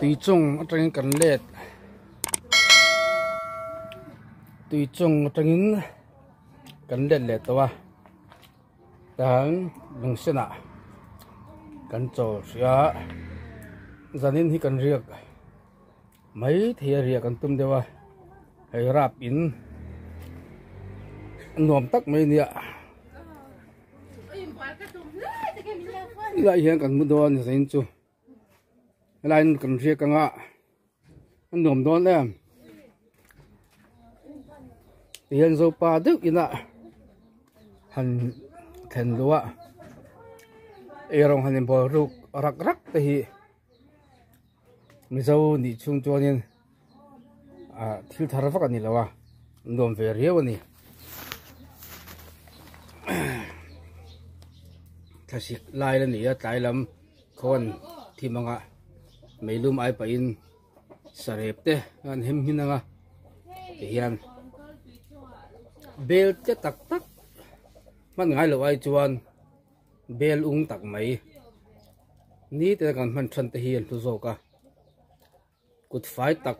Tui chung atangin kan let tui chung atangin kan let leh tawh a tah lung senah kan chawl hrih a zanin hi kan riak mai thei a riak an tum deuh a hei rap in nuam tak mai a nia. Helai hian kan mu dawn a ni zain chu helai in kan riak anga a nuam dawn em tihian zopa deuh ina han thlen luh a eirawng han inbawl ruk rak rak te hi mizo nih chhung chuanin ah thil thar vak a ni lo a nuam ve riau a ni thlasik lai la ni a tlai lam khawn thim anga meilum ai pahin sarep te an hem hin anga tihian bel te tak tak hman ngai loh ai chuan bel ung tak mai ni te kan hman than te hi an hlu zawk a. Kut fai tak,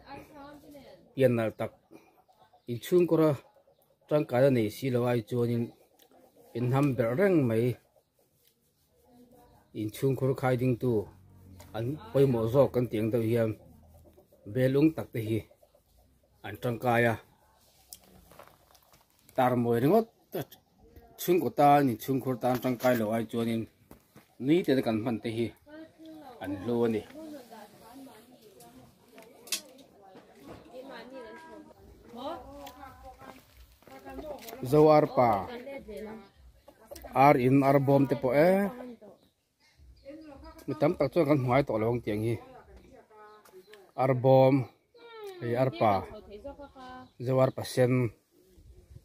pian nalh tak, inchhungkawra tangkai a nei si lo ai chuanin inham berh reng mai. Inchhungkhur khai dingtu an pawimawh zawk kan tih ang deuh hian belung tak te hi an tangkai a. Tar mawi ringawt chhungkaw tan inchhungkhur tan tangkai lo ai chuanin nui te kan hman te hi an hlu a ni. Zo arpa ar in ar bawm te pawh e mi tam tak chuan kan hmu ngai tawh lo ang tiang hi arbawm hei arpa zo arpa sen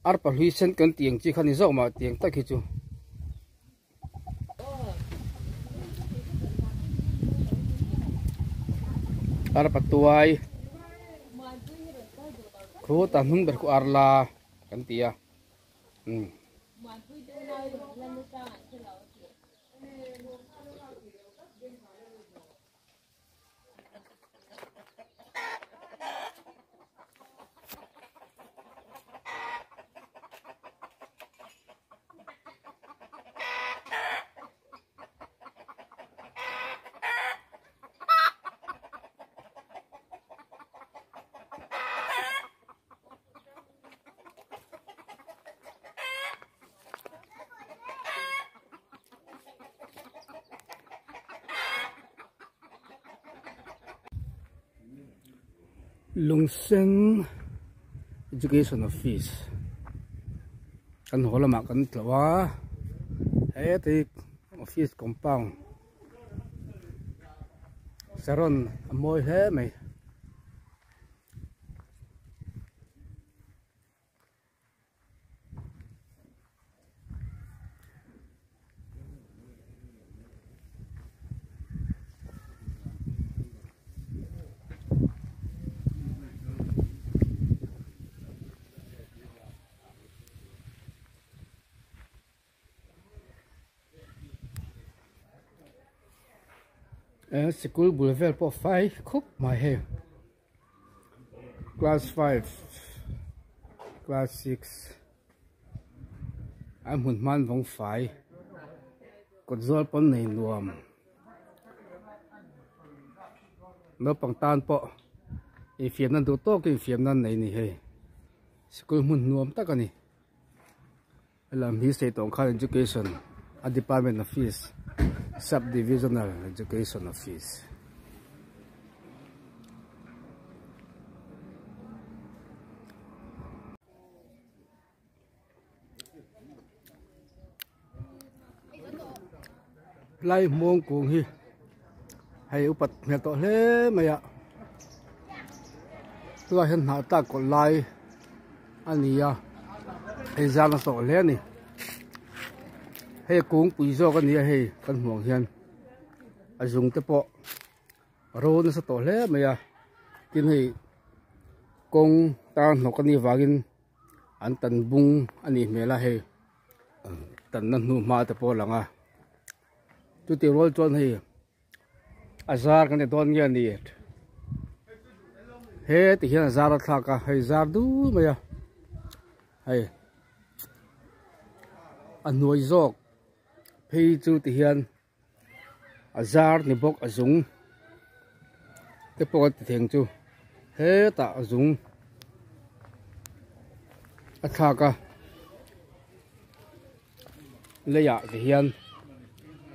arpa hlui sen kan tih ang chi kha ni zawk mah tiang tak hi chu. Arpa tuai khu ta hnung ber khu arla kan ti a umm. Lungsen Education Office kan haw lamah kan tlawh a heti office compound saron a mawi hle mai. Sikul bul vel pawh fai khup mai hei class 5 class 6 an hmun hman vawng fai kawt zawl pawn nei nuam naupang tan pawh infiamna duh tawk infiamna an nei a ni hei sikul hmun nuam tak a ni. Helam hi Seitawng khan Education a Department Office Sub Divisional Education Office. Lai hmuang kung hi hei upat hmel tawh hle mai a tunah hian hnah tlak kawlh lai a ni a hei zan a tawh hle a ni hei kungpui zawk a ni a hei kan hmuh ang hian a zung te pawh ro nasa tawh hle mai a tin hei kawng tar hnawk a nih vangin an tan bung a nih hmel a hei tanna hnu hma te pawh a lang a. Chutih rual chuan hei a zar kan ti dawn nge a ni he ti hian a zar a thlak a hei zar dul mai a hei a hnuai zawk phei chu ti hian a zar ni bawk a zung te pawh an ti theng chu hetah a zung a thlak a leiah ti hian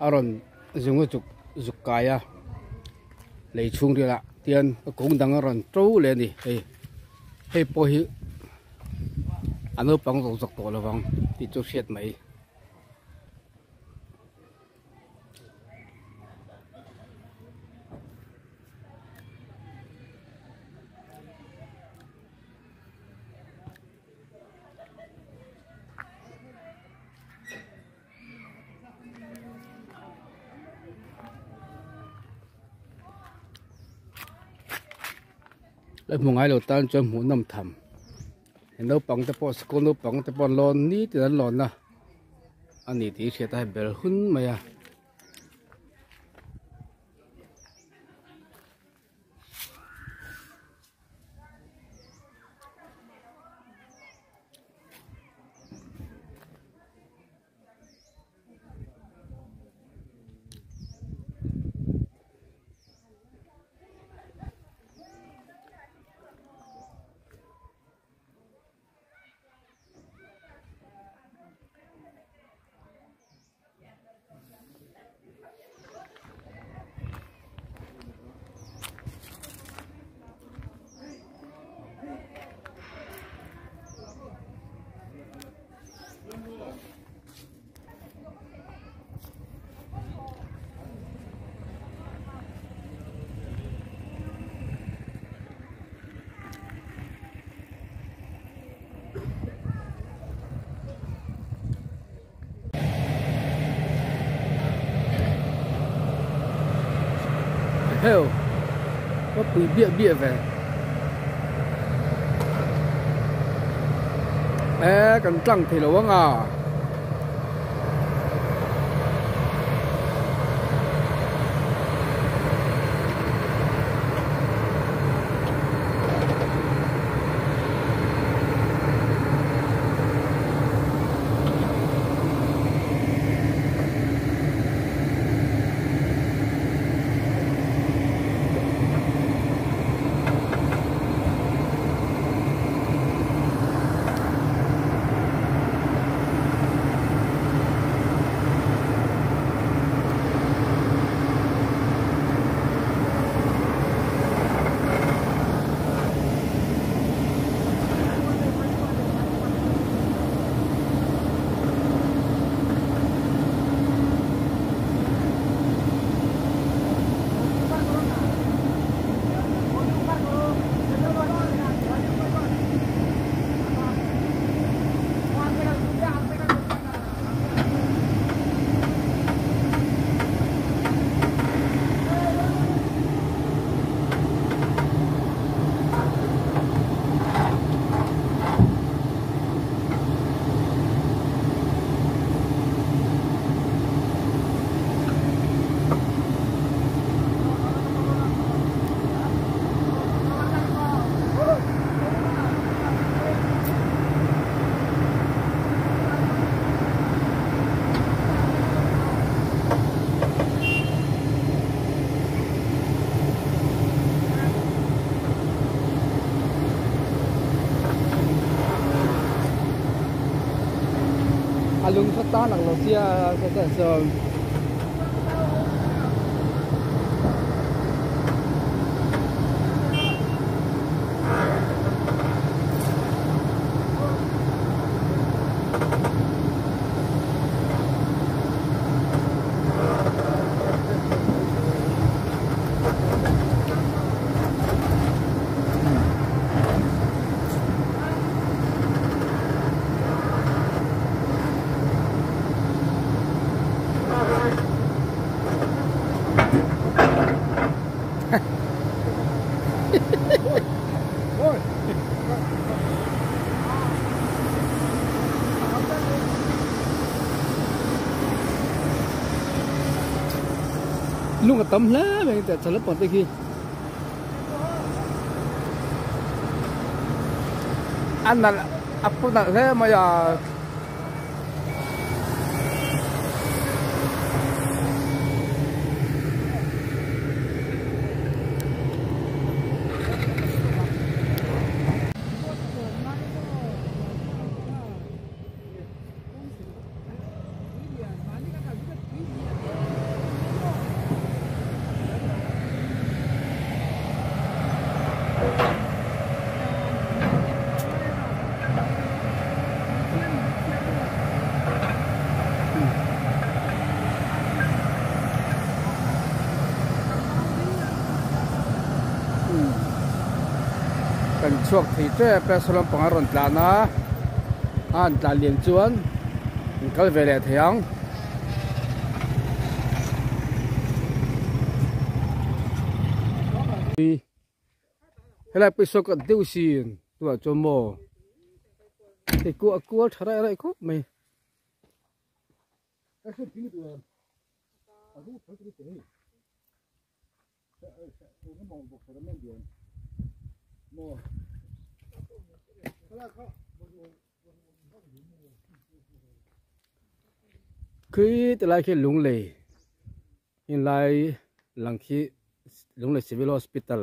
a rawn zung a zuk zuk kai a lei chhung rilah tian a kawng dang a rawn to leh a ni hei hei pawh hi a naupang zawk zawk tawh lovang tih chu hriat mai. La hmu ngai lo tan chuan hmuh nawm tham he naupang te pawh school naupang te pawh an lawn nitin an lawn a a ni tih hriat a hei ber hun mai a. Heo có pui bia bia ve e kan tlang thei lo anga A lung kha ta lang lo sia sawn. Lung a tam hle mai teh chha lampang te khi. A nalh a pu nalh hle mai a. Kan chhuak thei tep a saw lampang a rawn tlan a a han tlan lian chuan an kal ve leh thei ang. Helai pawh hi saw kat deuh sin tunah chuan maw hei kuah kual tha raih raih khawp mai. Khi ti lai khi Lunglei helai lang khi Lunglei Civil Hospital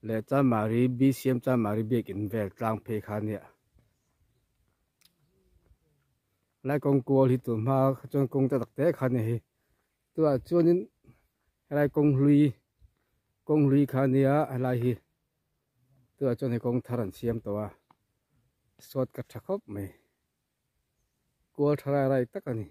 leh Chanmari BCM Chanmari biakin vel tlang phei kha a nia. Helai kawng kual hi tun hma chuan kawng te tak te kha a ni hei. Tunah chuanin helai kawng hlui kawng hlui kha a nia helai hi tunah chuan hei kawng thar an siam tawh a sawt ka tha khawp mai kual tha rai rai tak a ni.